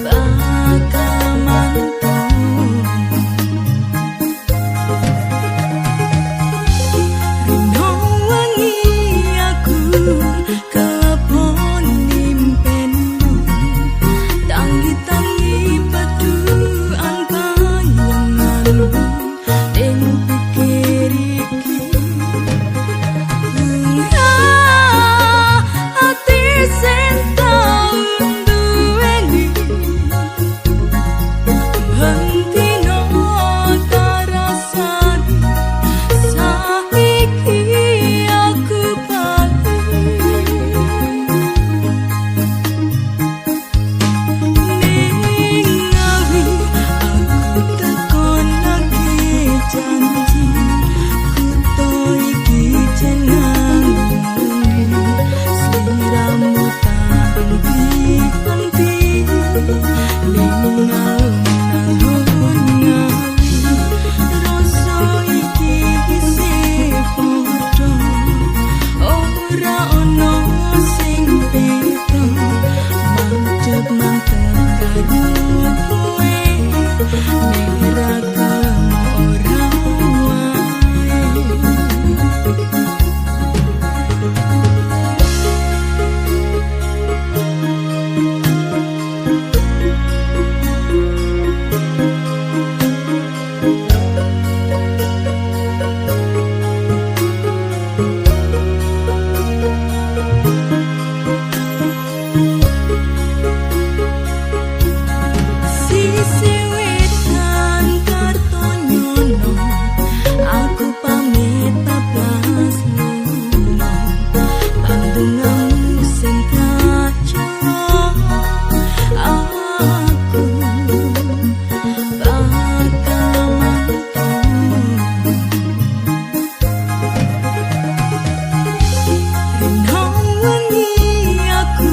Bakal mantu. Rino wengi aku kelebon impenmu. Tangi-tangi peduan bayanganmu ning pikir iki. Ati sing tau nduweni bendino tarasani saiki aku bali ning Ngawi. Aku tekonake janji kutha iki jeneng sliramu tak henti-henti ning alun-alun Ngawi. Rasa iki isih padha, ora ono sing beda, madhep mantep karo kowe nek ra gelem ora wae. Sisi wetan Kartonyono, aku pamit bablas lunga. Pandungamu sing tak celok, aku bakal mantu. Rino wengi aku